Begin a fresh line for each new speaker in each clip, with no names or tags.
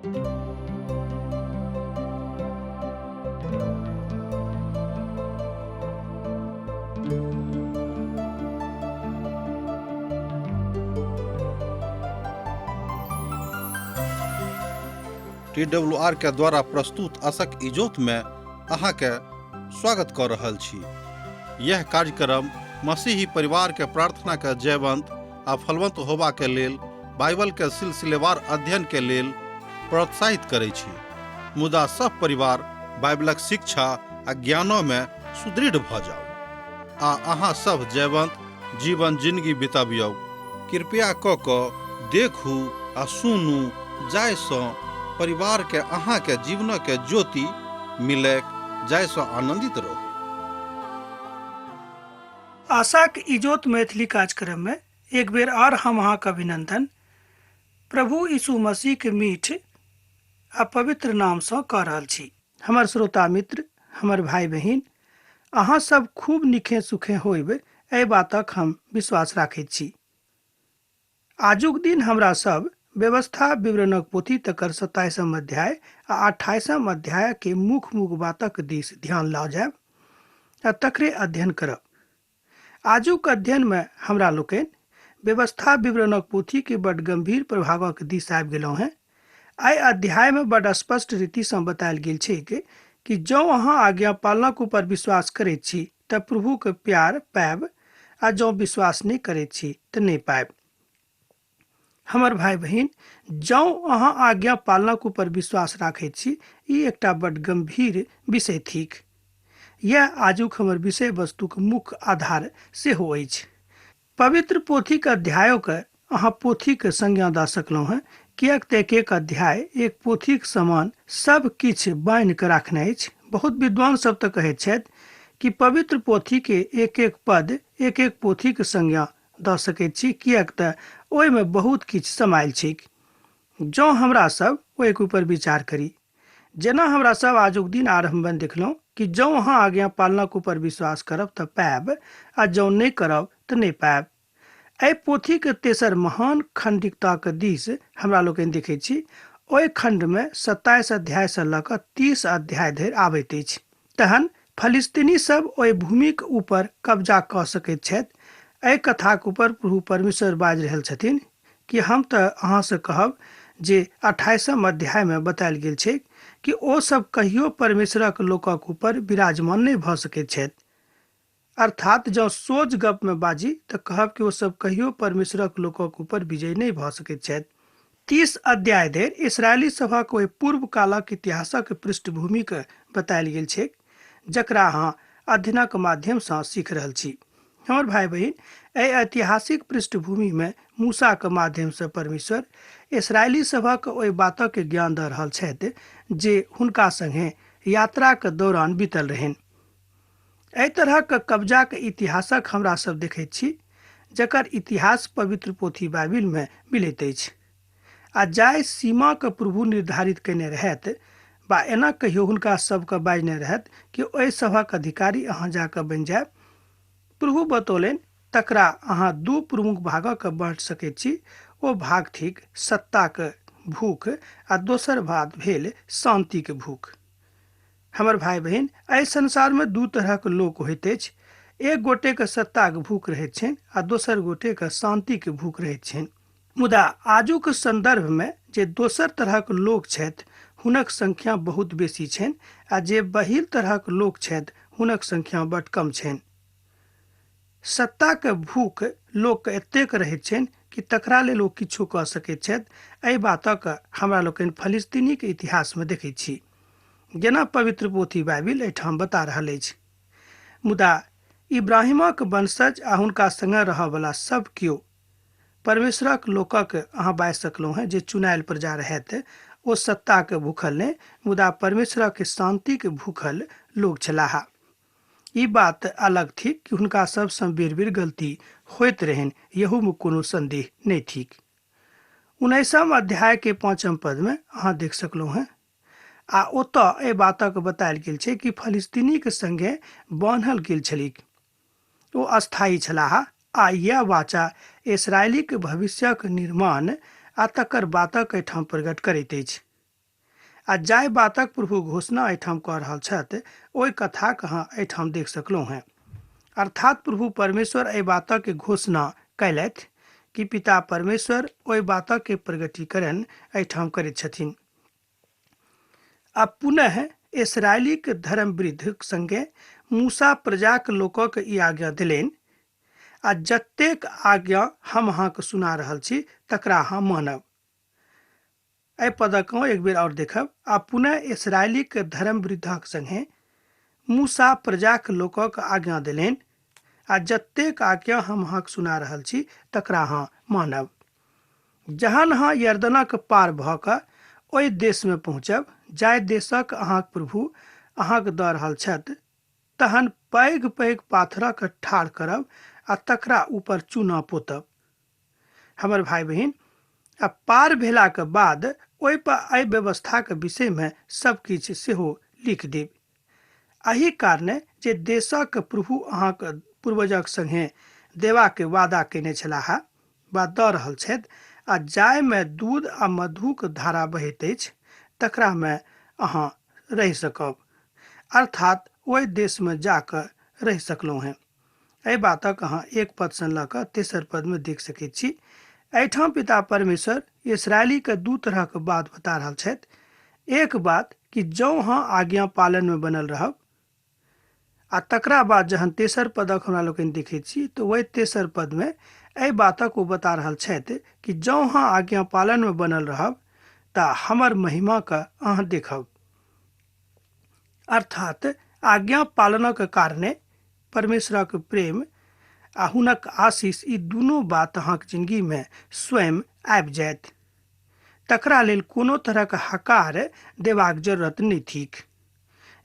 T W R के द्वारा प्रस्तुत असक इजोत में अहाँके स्वागत कऽ रहल छी। यह कार्यक्रम मसीही परिवार के प्रार्थना के जयवंत आ फलवंत होबा के लेल बाइबल के सिलसिलेवार अध्ययन के लेल प्रोत्साहित करै छी। मुदा सब परिवार बाइबलक शिक्षा आ ज्ञानो में सुदृढ़ भऽ जाउ आ अहाँ सब जयवंत जीवन जिंदगी बितबियौ। कृपया कऽ कऽ देखू आ सुनू जाहिसँ परिवारके अहाँके जीवनके ज्योति मिलैक जाहिसँ आनन्दित रहू।
आशाक इजोत मैथिली कार्यक्रम में एक बेर आर हम अहाँक अभिनंदन प्रभु यीशु मसीह के मीठ आ पवित्र नाम सँ कऽ रहल छी। हमर श्रोता मित्र, हमर भाई बहिन, अहाँ सब खूब निखे सुखे होइब एहि बातक हम विश्वास राखैत छी। आजुक दिन हमरा सब व्यवस्था विवरणक पोथी तकर 27 अध्याय आ 28 अध्याय के मुख्य मुख्य बातक दिस ध्यान लऽ जायब आ तकरे अध्ययन करब। आजुक अध्ययन में हमरा लोकनि व्यवस्था विवरणक पोथी के बड गंभीर प्रभावक दिस आबि गेलहुँ हेँ। एहि अध्याय में बड स्पष्ट रीति सँ बतायल गेल छैक कि जँ अहाँ आज्ञा पालनक ऊपर विश्वास करैत छी तऽ प्रभुक प्यार पायब आ जँ विश्वास नहि करैत छी तऽ नहि पायब। हमर भाई बहिन, जँ अहाँ आज्ञा पालनक ऊपर विश्वास राखैत छी, ई एकटा बड गंभीर विषय थिक। यैह आजुक हमर विषय वस्तुक मुख्य आधार सेहो अछि। पवित्र पोथीक अध्यायोक अहाँ पोथीक संज्ञा दऽ सकलहुँ हेँ, किएक तऽ एक-एक अध्याय एक पोथीक समान सब किछु बान्हि कऽ राखने अछि। बहुत विद्वान सब तऽ कहैत छथि कि पवित्र पोथी के एक-एक पद एक-एक पोथीक संज्ञा दऽ सकैत छी, किएक तऽ ओहिमे बहुत किछु समायल छैक। जँ हमरा सब ओहिक ऊपर विचार करी। जेना हमरा सब आजुक दिन आरम्भ मे देखलहुँ कि जँ अहाँ आज्ञा पालनक ऊपर विश्वास करब तऽ पायब आ जँ नहि करब तऽ नहि पायब। एहि पोथीक तेसर महान खंडिकताक दिस हमरा लोकनि देखैत छी। ओहि खंड मे 27 अध्याय सँ लऽ कऽ 30 अध्याय धरि आबैत अछि। तहन फलिस्तीनी सब ओहि भूमिक ऊपर कब्जा कऽ सकैत छथि। एहि कथाक ऊपर प्रभु परमेश्वर बाजि रहल छथिन कि हम तऽ अहाँ सँ कहब जे 28 अध्याय मे बतायल गेल छैक कि ओ सब कहियो परमेश्वरक लोकक ऊपर विराजमान नहि भऽ सकैत छथि। अर्थात जँ सोझ गप मे बाजी तऽ कहब कि ओ सब कहियो परमेश्वरक लोकक ऊपर विजयी नहि भऽ सकैत छथि। 30 अध्याय धरि इसराइली सभक ओहि पूर्व कालक इतिहासक पृष्ठभूमिक बतायल गेल छैक जकरा अहाँ अध्ययनक माध्यम सँ सीख रहल छी। हमर भाई बहिन, एहि ऐतिहासिक पृष्ठभूमि मे मूसाक माध्यम सँ परमेश्वर इसराइली सभक ओहि बातक ज्ञान दऽ रहल छथि जे हुनका संगे यात्राक दौरान बीतल रहनि। एहि तरहक कब्जाक इतिहासक हमरा सब देखैत छी जकर इतिहास पवित्र पोथी बाइबिल मे मिलैत अछि। आ जाहि सीमाक प्रभु निर्धारित कयने रहथि बा एना कहियो हुनका सबके बाजने रहथि कि ओहि सभक अधिकारी अहाँ जाकऽ बनि जायब, प्रभु बतौलनि, तकरा अहाँ दू प्रमुख भागक बाँटि सकैत छी। ओ भाग थिक सत्ताक भूख आ दोसर भाग भेल शांतिक भूख। हमर भाई बहिन, एहि संसार मे दू तरहक लोक होइत अछि। एक गोटेक सत्ताक भूख रहैत छनि आ दोसर गोटेक शांतिक भूख रहैत छनि। मुदा आजुक संदर्भ मे जे दोसर तरहक लोक छथि हुनक संख्या बहुत बेसी छनि आ जे पहिल तरहक लोक छथि हुनक संख्या बड कम छनि। सत्ताक भूख लोकके एतेक रहैत छनि कि तकरा लेल ओ किछु कऽ सकैत छथि। एहि बातक हमरा लोकनि फलिस्तीनीक इतिहास मे देखैत छी, जेना पवित्र पोथी बाइबिल एहिठाम बता रहल अछि। मुदा इब्राहिमक वंशज आ हुनका संगे रहऽ वला सब केओ परमेश्वरक लोकक अहाँ बाजि सकलहुँ हेँ जे चुनायल प्रजा रहथि, ओ सत्ताक भूखल नहि, मुदा परमेश्वरक शांतिक भूखल लोक छलाह। ई बात अलग थिक कि हुनका सब सँ बेर-बेर गलती होइत रहनि, एहू मे कोनो संदेह नहि थिक। 19 अध्याय के 5 पद मे अहाँ देख सकलहुँ हेँ आ ओतऽ एहि बातक बतायल गेल छै कि फलिस्तीनीक संगे बान्हल गेल छलिक। ओ अस्थायी छलाह आ यैह वाचा इसराइलीक भविष्यक निर्माण आ तकर बातक एहिठाम प्रकट करैत अछि। आ जाहि बातक प्रभु घोषणा एहिठाम कऽ रहल छथि ओहि कथाके अहाँ एहिठाम देख सकलहुँ हेँ। अर्थात प्रभु परमेश्वर एहि बातक घोषणा कयलथि कि पिता परमेश्वर ओहि बातक प्रगटीकरण एहिठाम करैत छथिन। आ पुनः इसराइलीक धर्मवृद्धक संगे मूसा प्रजाक लोकक ई आज्ञा देलनि, आ जतेक आज्ञा हम अहाँके सुना रहल छी तकरा अहाँ मानब। एहि पदक एक बेर आओर देखब। आ पुनः इसराइलीक धर्मवृद्धक संगे मूसा प्रजाक लोकक आज्ञा देलनि, आ जतेक आज्ञा हम अहाँके सुना रहल छी तकरा अहाँ मानब। जहन अहाँ यर्दनक पार भऽ कऽ ओहि देशमे पहुँचब जाहि देशक अहाँक प्रभु अहाँके दऽ रहल छथि, तहन पैघ पैघ पाथरक ठाढ़ करब आ तकरा ऊपर चूना पोतब। हमर भाई बहिन, आ पार भेलाक बाद ओहि पर एहि व्यवस्थाक विषयमे सब किछु सेहो लिख देब। एहि कारणे जे देशक प्रभु अहाँक पूर्वजक संगे देबाके वादा कयने छलाह वा दऽ रहल छथि, आ जाहिमे दूध आ मधुक धारा बहैत अछि तकरामे अहाँ रहि सकब, अर्थात ओहि देशमे जाकऽ रहि सकलहुँ हेँ। एहि बातक अहाँ एक पदसँ लऽ कऽ तेसर पदमे देख सकैत छी। एहिठाम पिता परमेश्वर इसराइलीके दू तरहक बात बता रहल छथि। एक बात कि जँ अहाँ आज्ञा पालनमे बनल रहब, आ तकरा बाद जहन तेसर पदक हमरा लोकनि देखैत छी तऽ ओहि तेसर पदमे एहि बातक ओ बता रहल छथि कि जँ अहाँ आज्ञा पालनमे बनल रहब तऽ हमर महिमाके अहाँ देखब। अर्थात आज्ञा पालनक कारणे परमेश्वरक प्रेम आ हुनक आशीष, ई दुनू बात अहाँक जिंदगीमे स्वयं आबि जायत। तकरा लेल कोनो तरहक हकार देबाक जरूरत नहि थिक।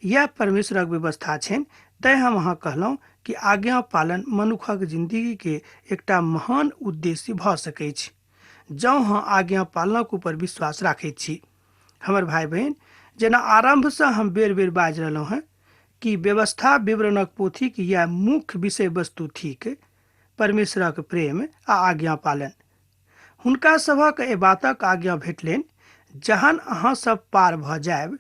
यह परमेश्वरक व्यवस्था छनि। तैं हम अहाँ कहलहुँ कि आज्ञा पालन मनुखक जिंदगी के एकटा महान उद्देश्य भऽ सकैछ जँ अहाँ आज्ञा पालनक ऊपर विश्वास राखैत छी। हमर भाई बहिन, जेना आरम्भसँ हम बेर बेर बाजि रहलहुँ हेँ कि व्यवस्था विवरणक पोथीक यैह मुख्य विषय वस्तु थिक, परमेश्वरक प्रेम आ आज्ञा पालन। हुनका सभक एहि बातक आज्ञा भेटलनि, जहन अहाँ सब पार भऽ जायब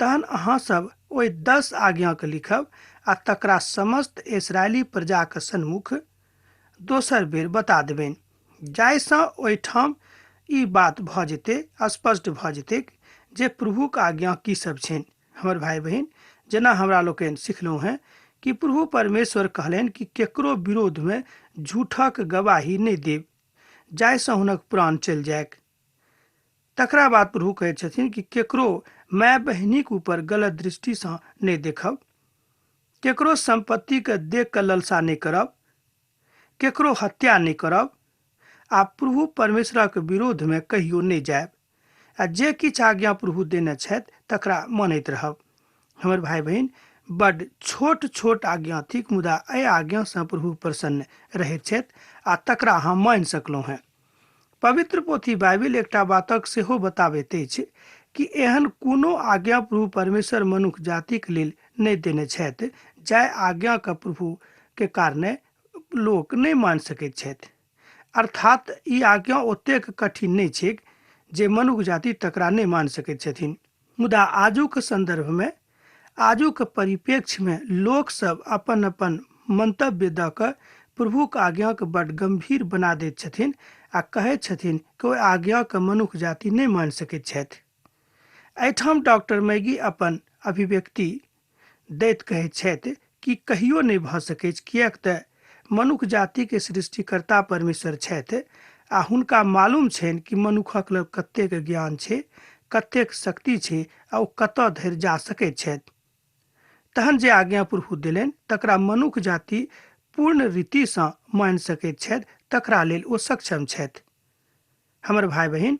तहन अहाँ सब ओहि 10 आज्ञाके लिखब आ तकरा समस्त इसराइली प्रजाक सन्मुख दोसर बेर बता देबनि, जाहिसँ ओहिठाम ई बात भऽ जेतै, स्पष्ट भऽ जेतै जे प्रभुक आज्ञा की सब छनि। हमर भाई बहिन, जेना हमरा लोकनि सिखलहुँ हेँ कि प्रभु परमेश्वर कहलनि कि केकरो विरोधमे झूठक गवाही नहि देब जाहिसँ हुनक प्राण चलि जायक। तकरा बाद प्रभु कहैत छथिन कि केकरो माय बहिनीक ऊपर गलत दृष्टिसँ नहि देखब, केकरो सम्पत्तिके देख कऽ ललसा नहि करब, केकरो हत्या नहि करब, आ प्रभु परमेश्वरक विरोधमे कहियो नहि जायब, आ जे किछु आज्ञा प्रभु देने छथि तकरा मानैत रहब। हमर भाई बहिन, बड छोट छोट आज्ञा थिक, मुदा एहि आज्ञासँ प्रभु प्रसन्न रहैत छथि आ तकरा अहाँ मानि सकलहुँ हेँ। पवित्र पोथी बाइबिल एकटा बातक सेहो बताबैत अछि कि एहन कोनो आज्ञा प्रभु परमेश्वर मनुख जातिक लेल नहि देने छथि जाहि आज्ञाके प्रभु के कारणे लोक नहि मानि सकैत छथि। अर्थात ई आज्ञा ओतेक कठिन नहि छैक जे मनुख जाति तकरा नहि मानि सकैत छथिन। मुदा आजुक संदर्भमे, आजुक परिप्रेक्ष्यमे लोक सब अपन अपन मंतव्य दऽ कऽ प्रभुक आज्ञाके बड गंभीर बना दैत छथिन आ कहैत छथिन कि ओहि आज्ञाके मनुख जाति नहि मानि सकैत छथि। एहिठाम डॉक्टर मैगी अपन अभिव्यक्ति दैत कहैत छथि कि कहियो नहि भऽ सकैछ, किएक तऽ मनुख जातिके सृष्टिकर्ता परमेश्वर छथि आ हुनका मालूम छनि कि मनुखक लग कतेक ज्ञान छै, कतेक शक्ति छै आ ओ कतऽ धरि जा सकैत छथि। तहन जे आज्ञा प्रभु देलनि तकरा मनुख जाति पूर्ण रीतिसँ मानि सकैत छथि, तकरा लेल ओ सक्षम छथि। हमर भाई बहिन,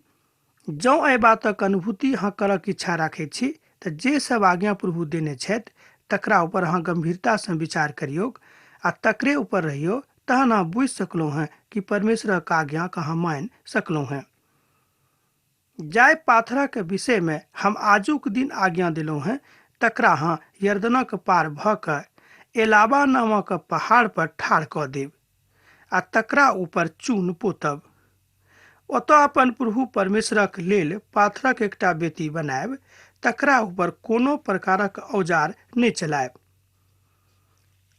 जँ एहि बातक अनुभूति अहाँ करक इच्छा राखैत छी तऽ जे सब आज्ञा प्रभु देने छथि तकरा ऊपर अहाँ गंभीरतासँ विचार करियौक आ तकरे ऊपर रहियौ, तहन अहाँ बुझि सकलहुँ हेँ कि परमेश्वरक आज्ञाके अहाँ मानि सकलहुँ हेँ। जाहि पाथरक विषयमे हम आजुक दिन आज्ञा देलहुँ हेँ तकरा अहाँ यर्दनक पार भऽ कऽ एलाबा नामक पहाड़ पर ठाढ़ कऽ देब आ तकरा ऊपर चून पोतब। ओतऽ अपन प्रभु परमेश्वरक लेल पाथरक एकटा बेदी बनायब, तकरा ऊपर कोनो प्रकारक औजार नहि चलायब।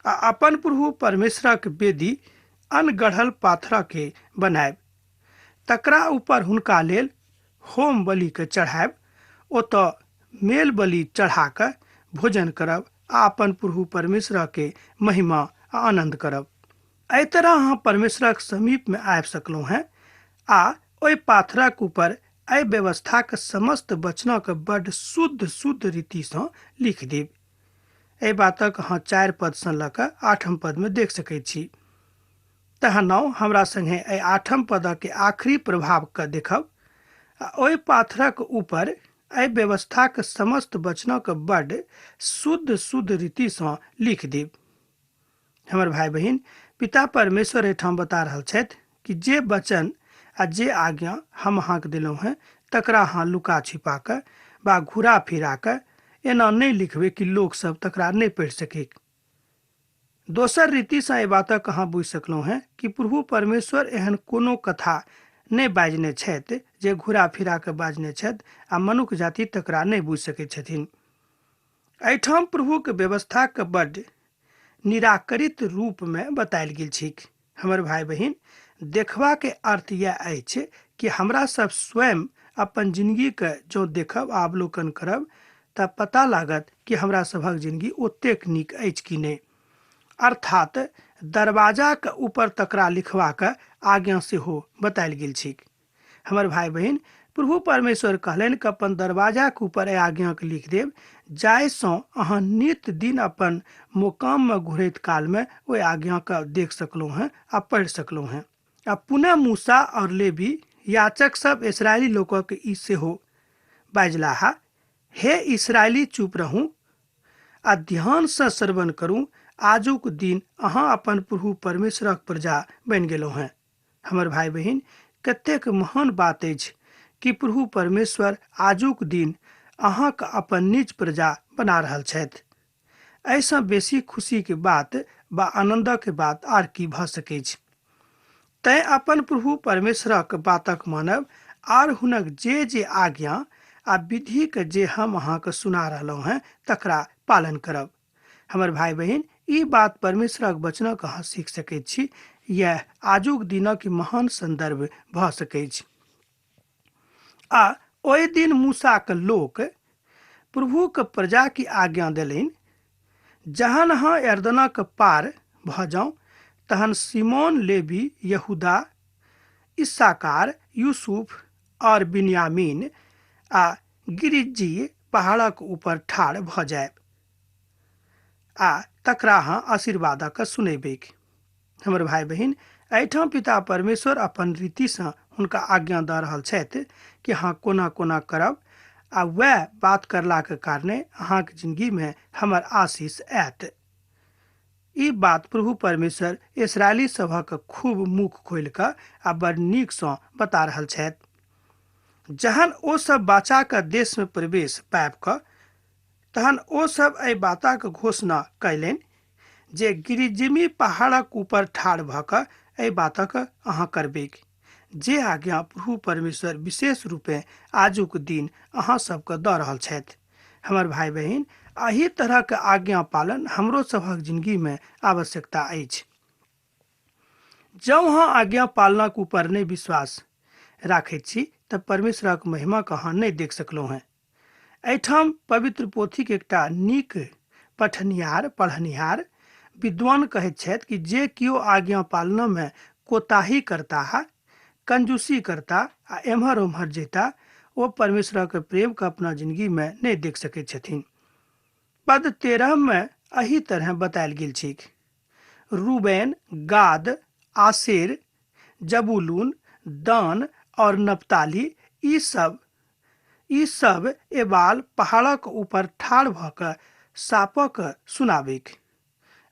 आ अपन प्रभु परमेश्वरक वेदी अनगढ़ल पाथरके बनायब, तकरा ऊपर हुनका लेल होम बलिके चढ़ायब, ओतऽ मेल बलि चढ़ा कऽ भोजन करब आ अपन प्रभु परमेश्वरके महिमा आ आनन्द करब। एहि तरह अहाँ परमेश्वरक समीपमे आबि सकलहुँ हेँ आ ओहि पाथरक ऊपर एहि व्यवस्थाक समस्त वचनक बड्ड शुद्ध शुद्ध रीतिसँ लिख देब। एहि बातक अहाँ 4 पदसँ लऽ कऽ 8 पदमे देख सकैत छी। तहन हमरा संगे एहि 8 पदक आखिरी प्रभावके देखब। आ ओहि पाथरक ऊपर एहि व्यवस्थाक समस्त वचनक बड्ड शुद्ध शुद्ध रीतिसँ लिख देब। हमर भाई बहिन, पिता परमेश्वर एहिठाम बता रहल छथि कि जे वचन आ जे आज्ञा हम अहाँके देलहुँ हेँ तकरा अहाँ लुका छिपा कऽ बा घुरा फिरा कऽ एना नहि लिखबै कि लोकसभ तकरा नहि पढ़ि सकै। दोसर रीतिसँ एहि बातक अहाँ बुझि सकलहुँ हेँ कि प्रभु परमेश्वर एहन कोनो कथा नहि बाजने छथि जे घुरा फिरा कऽ बाजने छथि आ मनुख जाति तकरा नहि बुझि सकैत छथिन। एहिठाम प्रभुके व्यवस्थाके बड्ड निराकरित रूपमे बतायल गेल छैक। हमर भाई बहिन, देखबाके अर्थ यह अछि कि हमरा सब स्वयं अपन जिंदगीके जँ देखब आ अवलोकन करब तऽ पता लागत कि हमरा सभक जिंदगी ओतेक नीक अछि कि नहि। अर्थात दरवाजाके ऊपर तकरा लिखबाक आज्ञा सेहो बतायल गेल छैक। हमर भाई बहिन, प्रभु परमेश्वर कहलनि कि अपन दरवाजाके ऊपर एहि आज्ञाके लिख देब, जाहिसँ अहाँ नित दिन अपन मुकाममे घुरैत कालमे ओहि आज्ञाके देख सकलहुँ हेँ आ पढ़ि सकलहुँ हेँ। आ पुनः मूसा और लेवी याचक सब इसराइली लोकक ई सेहो बाजलाह, हे इसराइली चुप रहू आ ध्यानसँ श्रवण करू, आजुक दिन अहाँ अपन प्रभु परमेश्वरक प्रजा बनि गेलहुँ हेँ। हमर भाई बहिन, कतेक महान बात अछि कि प्रभु परमेश्वर आजुक दिन अहाँके अपन निज प्रजा बना रहल छथि। एहिसँ बेसी खुशीके बात बा आनन्दक बात आर की भऽ सकैछ। तैँ अपन प्रभु परमेश्वरक बातक मानब आर हुनक जे जे आज्ञा आ विधिके जे हम अहाँके सुना रहलहुँ हेँ तकरा पालन करब। हमर भाई बहिन, ई बात परमेश्वरक वचनक अहाँ सीख सकैत छी। यैह आजुक दिनक महान संदर्भ भऽ सकैछ। आ ओहि दिन मूसाक लोक प्रभुक प्रजा की आज्ञा देलनि, जहन अहाँ यरदनक पार भऽ जाउ तहन सिमोन, लेवी, यहूदा, इस्साकार, यूसुफ और बिन्यामीन आ गिरिज्जी पहाड़क ऊपर ठाढ़ भऽ जायब आ तकरा अहाँ आशीर्वादक सुनेबैक। हमर भाई बहिन, एहिठाम पिता परमेश्वर अपन रीतिसँ हुनका आज्ञा दऽ रहल छथि कि अहाँ कोना कोना करब आ वएह बात करलाक कारणे अहाँके जिंदगीमे हमर आशीष आयत। ई बात प्रभु परमेश्वर इसराइली सभक खूब मुख खोलि कऽ आ बड़ नीकसँ बता रहल छथि। जहन ओ सब बाचाके देशमे प्रवेश पाबि कऽ तहन ओ सब एहि बातक घोषणा कयलनि जे गिरिजिमी पहाड़क ऊपर ठाढ़ भऽ कऽ एहि बातक अहाँ करबैक, जे आज्ञा प्रभु परमेश्वर विशेष रूपे आजुक दिन अहाँ सबके दऽ रहल छथि। हमर भाई बहिन, एहि तरहक आज्ञा पालन हमरो सभक जिंदगीमे आवश्यकता अछि। जँ अहाँ आज्ञा पालनक ऊपर नहि विश्वास राखैत छी तऽ परमेश्वरक महिमाके अहाँ नहि देख सकलहुँ हेँ। एहिठाम पवित्र पोथीक एकटा नीक पठनिहार पढ़निहार विद्वान कहैत छथि कि जे केओ आज्ञा पालनमे कोताही करताह, कंजूसी करता आ एम्हर ओम्हर जेता, ओ परमेश्वरक प्रेमके अपना जिंदगीमे नहि देख सकैत छथिन। पद 13 मे एहि तरह बतायल गेल छैक, रूबेन, गाद, आशेर, जबूलून, दान और नप्ताली ई सब एबाल पहाड़क ऊपर ठाढ़ भऽ कऽ सापक सुनाबैक।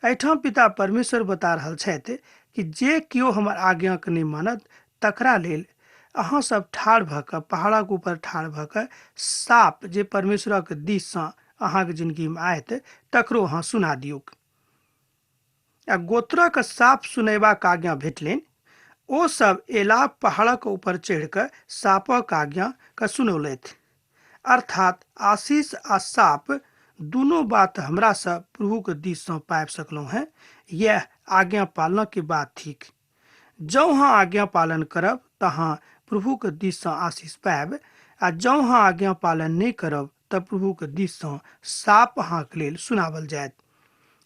एहिठाम पिता परमेश्वर बता रहल छथि कि जे केओ हमर आज्ञाके नहि मानत तकरा लेल अहाँ सब ठाढ़ भऽ कऽ पहाड़क ऊपर ठाढ़ भऽ कऽ साप जे परमेश्वरक दिससँ अहाँके जिंदगीमे आयत तकरो अहाँ सुना दियौक। आ गोत्रक साप सुनेबाक आज्ञा भेटलनि। ओ सब एलाब पहाड़क ऊपर चढ़ि कऽ सापक आज्ञा के सुनौलथि अर्थात आशीष आ साप दुनू बात हमरा सब प्रभुके दिससँ पाबि सकलहुँ हेँ। इएह आज्ञा पालनके बात थिक। जँ अहाँ आज्ञा पालन करब तऽ अहाँ प्रभुके दिससँ आशीष पायब, आ जँ अहाँ आज्ञा पालन नहि करब तऽ प्रभुके दिससँ साप अहाँके लेल सुनावल जायत।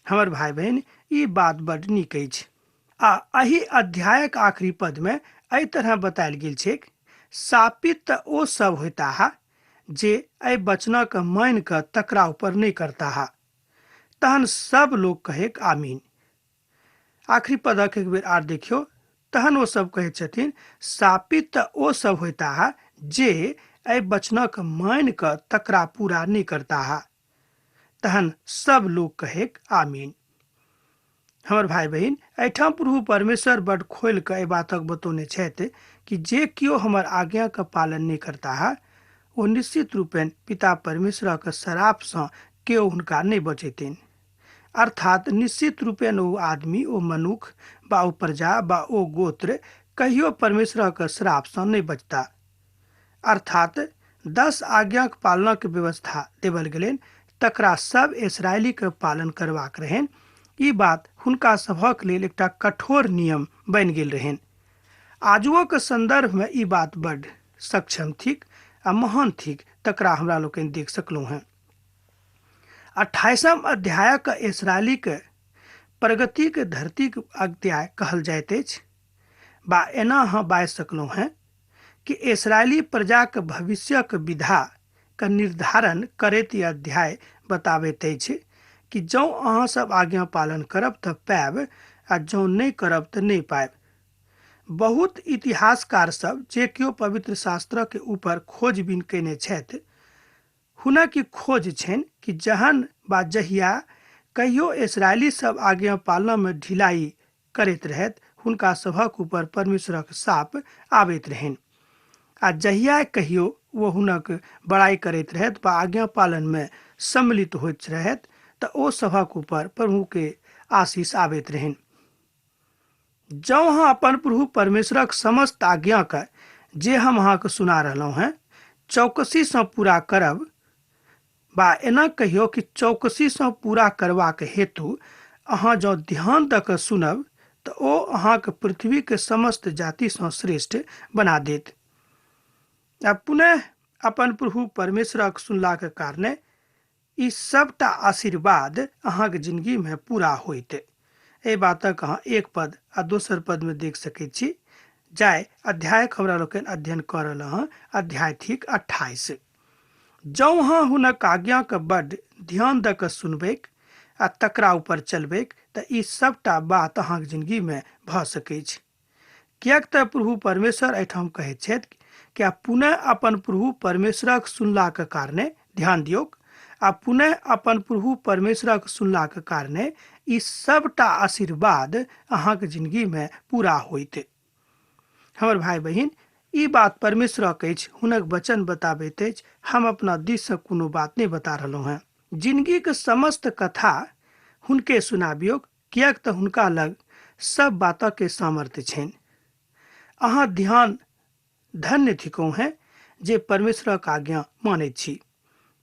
हमर भाय बहिन, ई बात बड्ड नीक अछि। आ एहि अध्यायक आखिरी पदमे एहि तरह बतायल गेल छैक, शापित तऽ ओ सब होयताह जे एहि वचनक मानि कऽ तकरा ऊपर नहि करताह। तहन सब लोक कहैक आमीन। आखिरी पदक एक बेर आर देखियौ। तहन ओ सब कहै छथिन, शापित तऽ ओ सब होयताह जे एहि वचनक मानि कऽ तकरा पूरा नहि करताह। तहन सब लोक कहैक आमीन। हमर भाय बहिन, एहिठाम प्रभु परमेश्वर बड खोलि कऽ एहि बातक बतौने छथि कि जे केओ हमर आज्ञाके पालन नहि करताह ओ निश्चित रूपेण पिता परमेश्वरक श्रापसँ केओ हुनका नहि बचेतनि। अर्थात निश्चित रूपेण ओ आदमी, ओ मनुख बा ओ प्रजा बा ओ गोत्र कहियो परमेश्वरक श्रापसँ नहि बचता। अर्थात 10 आज्ञाक पालनक व्यवस्था देवल गेलनि, तकरा सब इसराइलीके पालन करबाक रहनि। ई बात हुनका सभक लेल एकटा कठोर नियम बनि गेल रहनि। आजुओके संदर्भमे ई बात बड्ड सक्षम थिक आ महान थिक, तकरा हमरा लोकनि देख सकलहुँ हेँ। 28 अध्यायक इसराइलीके प्रगतिके धरतीक अध्याय कहल जाइत अछि, बा एना अहाँ बाजि सकलहुँ हेँ कि इसराइली प्रजाक भविष्यक विधा के निर्धारण करैत ई अध्याय बताबैत अछि कि जँ अहाँ सब आज्ञा पालन करब तऽ पायब, आ जँ नहि करब तऽ नहि पायब। बहुत इतिहासकार सब जे केओ पवित्र शास्त्रक ऊपर खोजबीन कयने छथि, हुनक ई खोज छनि कि जहन बा जहिया कहियो इसराइली सब आज्ञा पालनमे ढिलाई करैत रहथि, हुनका सभक ऊपर परमेश्वरक शाप आबैत रहनि, आ जहिया कहियो ओ हुनक बड़ाई करैत रहथि बा आज्ञा पालनमे सम्मिलित होइत रहथि, तऽ ओ सभक ऊपर प्रभुके आशीष आबैत रहनि। जँ अहाँ अपन प्रभु परमेश्वरक समस्त आज्ञाके जे हम अहाँके सुना रहलहुँ हेँ चौकसीसँ पूरा करब, बा एना कहियो कि चौकसीसँ पूरा करबाक हेतु अहाँ जँ ध्यान दऽ कऽ सुनब तऽ ओ अहाँके पृथ्वीके समस्त जातिसँ श्रेष्ठ बना देत। आ पुनः अपन प्रभु परमेश्वरक सुनलाक कारणे ई सबटा आशीर्वाद अहाँके जिंदगीमे पूरा होइत। एहि बातक अहाँ एक पद आ दोसर पदमे देख सकैत छी। जाहि अध्यायक हमरा लोकनि अध्ययन कऽ रहल हँ, अध्याय थिक 28। जँ अहाँ हुनक आज्ञाके बड्ड ध्यान दऽ कऽ सुनबैक आ तकरा ऊपर चलबैक तऽ ई सबटा बात अहाँके जिंदगीमे भऽ सकैछ। किएक तऽ प्रभु परमेश्वर एहिठाम कहैत छथि कि आ पुनः अपन प्रभु परमेश्वरक सुनलाक कारणे, ध्यान दियौक, आ पुनः अपन प्रभु परमेश्वरक सुनलाक कारणे ई सबटा आशीर्वाद अहाँके जिंदगीमे पूरा होइत। हमर भाय बहिन, ई बात परमेश्वरक अछि, हुनक वचन बताबैत अछि। हम अपना दिससँ कोनो बात नहि बता रहलहुँ हेँ। जिंदगीके समस्त कथा हुनके सुनाबियौक, किएक तऽ हुनका लग सब बातके सामर्थ्य छनि। अहाँ ध्यान धन्य थिकहुँ हेँ जे परमेश्वरक आज्ञा मानैत छी।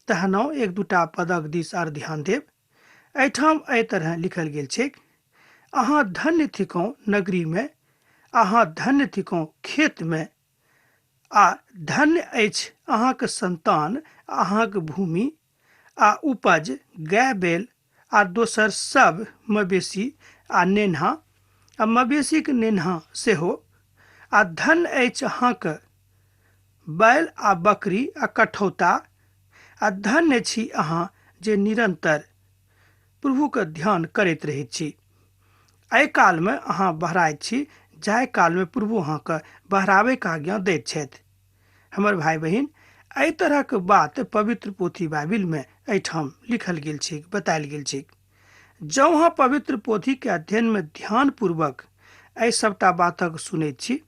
तहनो एक दूटा पदक दिस आर ध्यान देब। एहिठाम एहि तरह लिखल गेल छैक, अहाँ धन्य थिकहुँ नगरीमे, अहाँ धन्य थिकहुँ खेतमे, आ धन्य अछि अहाँक संतान, अहाँक भूमि आ उपज, गाय बैल आ दोसर सब मवेशी आ नेन्हा आ मवेशीक नेन्हा सेहो, आ धन्य अछि अहाँक बैल आ बकरी आ कठौता, आ धन्य छी अहाँ जे निरंतर प्रभुके ध्यान करैत रहैत छी। एहि कालमे अहाँ बहराइत छी, जाहि कालमे प्रभु अहाँके बहराबैके आज्ञा दैत छथि। हमर भाय बहिन, एहि तरहक बात पवित्र पोथी बाइबिलमे एहिठाम लिखल गेल छैक, बतायल गेल छैक। जँ अहाँ पवित्र पोथीके अध्ययनमे ध्यानपूर्वक एहि सबटा बातक सुनैत छी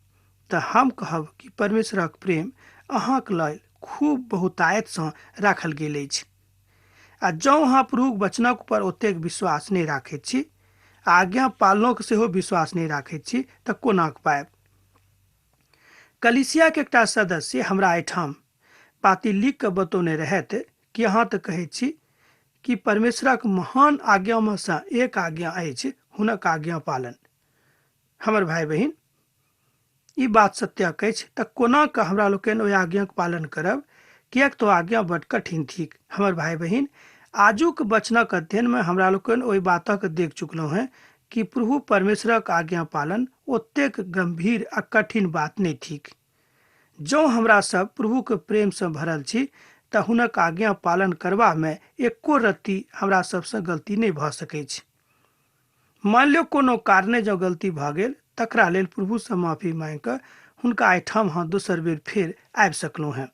तऽ हम कहब कि परमेश्वरक प्रेम अहाँक लेल खूब बहुतायतसँ राखल गेल अछि। आ जँ अहाँ प्रभुक वचनक ऊपर ओतेक विश्वास नहि राखैत छी आ आज्ञा पालनोक सेहो विश्वास नहि राखैत छी तऽ कोना पायब? कलीसियाके एकटा सदस्य हमरा एहिठाम पाती लिख कऽ बतौने रहथि कि अहाँ तऽ कहैत छी कि परमेश्वरक महान आज्ञामे सँ एक आज्ञा अछि हुनक आज्ञा पालन। हमर भाय बहिन, ई बात सत्यक अछि तऽ कोना कऽ हमरा लोकनि ओहि आज्ञाक पालन करब, किएक तऽ ओ आज्ञा बड कठिन थिक। हमर भाय बहिन, आजुक वचनक अध्ययनमे हमरा लोकनि ओहि बातक देख चुकलहुँ हेँ कि प्रभु परमेश्वरक आज्ञा पालन ओतेक गम्भीर आ कठिन बात नहि थिक। जँ हमरा सब प्रभुक प्रेमसँ भरल छी तऽ हुनक आज्ञा पालन करबामे एको रत्ती हमरा सबसँ गलती नहि भऽ सकैछ। मानि लियौ कोनो कारणे जँ गलती भऽ गेल तकरा लेल प्रभुसँ माफी मांगि कऽ हुनका एहिठाम अहाँ दोसर बेर फेर आबि सकलहुँ हेँ।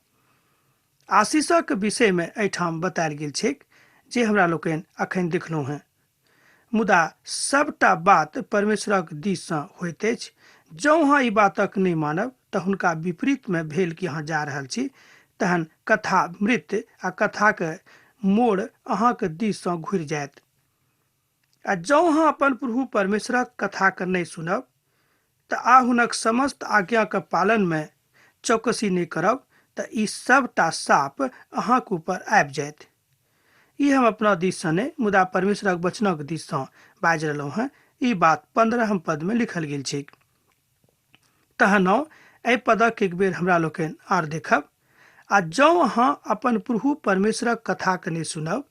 आशीषक विषयमे एहिठाम बतायल गेल छैक जे हमरा लोकनि अखन देखलहुँ हेँ। मुदा सबटा बात परमेश्वरक दिससँ होइत अछि। जँ अहाँ ई बातक नहि मानब तऽ हुनका विपरीतमे भेल कि अहाँ जा रहल छी, तहन कथा मृत आ कथाक मोड़ अहाँक दिससँ घुरि जायत। आ जँ अहाँ अपन प्रभु परमेश्वरक कथाक नहि सुनब तऽ आ हुनक समस्त आज्ञाक पालनमे चौकसी नहि करब तऽ ई सबटा साप अहाँक ऊपर आबि जायत। ई हम अपना दिससँ नहि, मुदा परमेश्वरक वचनक दिससँ बाजि रहलहुँ हेँ। ई बात 15 पदमे लिखल गेल छैक। तहन आउ एहि पदक एक बेर हमरा लोकनि आर देखब। आ जँ अहाँ अपन प्रभु परमेश्वरक कथाक नहि सुनब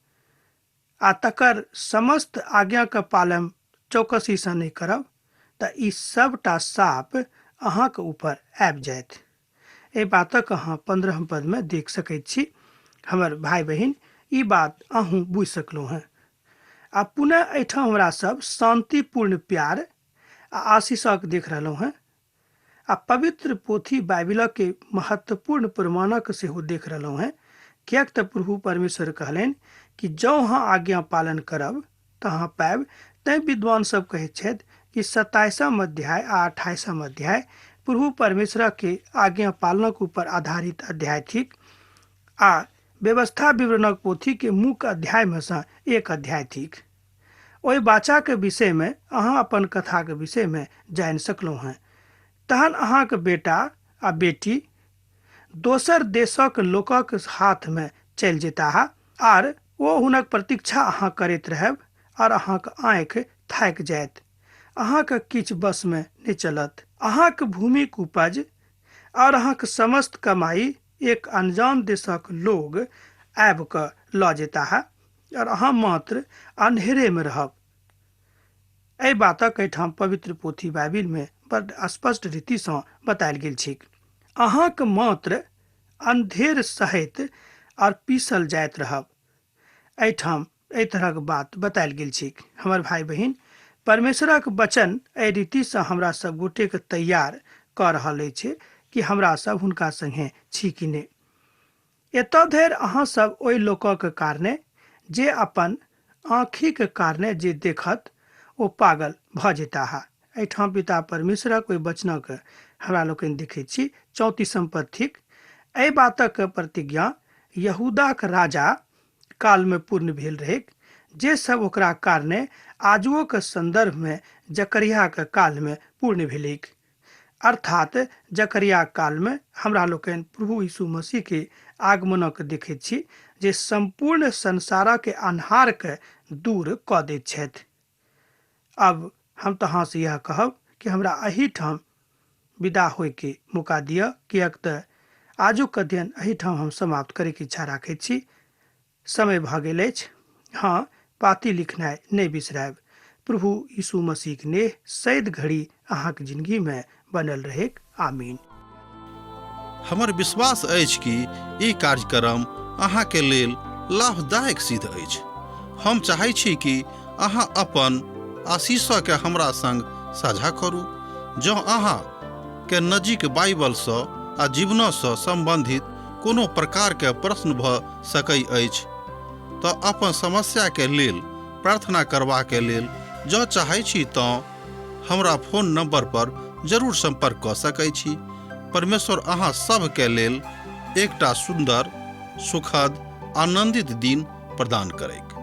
आ तकर समस्त आज्ञाक पालन चौकसीसँ नहि करब तऽ ई सबटा साप अहाँक ऊपर आबि जायत। एहि बातक अहाँ 15 पदमे देख सकैत छी। हमर भाय बहिन, ई बात अहूँ बुझि सकलहुँ हेँ। आ पुनः एहिठाम हमरा सब शान्तिपूर्ण प्यार आ आशीषक देख रहलहुँ हेँ आ पवित्र पोथी बाइबिलक के महत्वपूर्ण प्रमाणक सेहो देख रहलहुँ हेँ, किएक तऽ प्रभु परमेश्वर कहलनि कि जँ अहाँ आज्ञा पालन करब तऽ अहाँ पायब। तैँ विद्वान सब कहैत छथि कि 27 अध्याय आ 28 अध्याय प्रभु परमेश्वर के आज्ञा पालनक ऊपर आधारित अध्याय थिक आ व्यवस्था विवरणक पोथी के मुख्य अध्याय में सँ एक अध्याय थिक। ओहि बाचाक विषयमे अहाँ अपन कथाक विषयमे जानि सकलहुँ हेँ। तहन अहाँक बेटा आ बेटी दोसर देशक लोकक हाथमे चलि जेताह आर ओ हुनक प्रतीक्षा अहाँ करैत रहब आर अहाँक आँखि थाकि जायत। अहाँक किछु बसमे नहि चलत। अहाँक भूमिक उपज और अहाँक समस्त कमाई एक अनजान देशक लोग आबि कऽ लऽ जेताह और अहाँ मात्र अन्हेरेमे रहब। एहि बातक एहिठाम पवित्र पोथी बाइबिलमे बड स्पष्ट रीतिसँ बतायल गेल छैक। अहाँक मात्र अन्धेर सहैत और पीसल जाइत रहब। एहिठाम एहि तरहक बात बतायल गेल छैक। हमर भाय बहिन, परमेश्वरक वचन एहि रीतिसँ हमरा सब गोटेके तैयार कऽ रहल अछि कि हमरा सब हुनका संगे छी कि नहि। एतऽ धरि अहाँ सब ओहि लोकक कारणे जे अपन आँखिक कारणे जे देखत ओ पागल भऽ जेताह। एहिठाम पिता परमेश्वरक ओहि वचनक हमरा लोकनि देखैत छी। 34 पद थिक। एहि बातक प्रतिज्ञा यहूदाक राजा कालमे पूर्ण भेल रहैक, जे सब ओकरा कारणे आजुओक संदर्भमे जकरियाक कालमे पूर्ण भेलैक। अर्थात जकरिया कालमे हमरा लोकनि प्रभु यीशु मसीह के आगमनक देखैत छी जे सम्पूर्ण संसारक अन्हारके दूर कऽ दैत छथि। अब हम तऽ अहाँसँ इएह कहब कि हमरा एहिठाम विदा होइके मौका दिअ, किएक तऽ आजुक अध्ययन एहिठाम हम समाप्त करैके इच्छा राखैत छी। समय भऽ गेल अछि। हँ, पाती लिखनाइ नहि बिसरायब। प्रभु यीशु मसीहक नेह सैद घड़ी अहाँक जिंदगीमे बनल रहैक। आमीन।
हमर विश्वास अछि कि ई कार्यक्रम अहाँके लेल लाभदायक सिद्ध अछि। हम चाहै छी कि अहाँ अपन आशीषके हमरा संग साझा करू। जँ अहाँ के नजीक बाइबलसँ आ जीवनसँ सम्बन्धित कोनो प्रकारके प्रश्न भऽ सकै अछि तऽ अपन समस्याके लेल प्रार्थना करबाके लेल जँ चाहै छी तँ हमरा फोन नंबर पर जरूर संपर्क कऽ सकै छी। परमेश्वर अहाँ सभके लेल एकटा सुन्दर, सुखद, आनंदित दिन प्रदान करैक।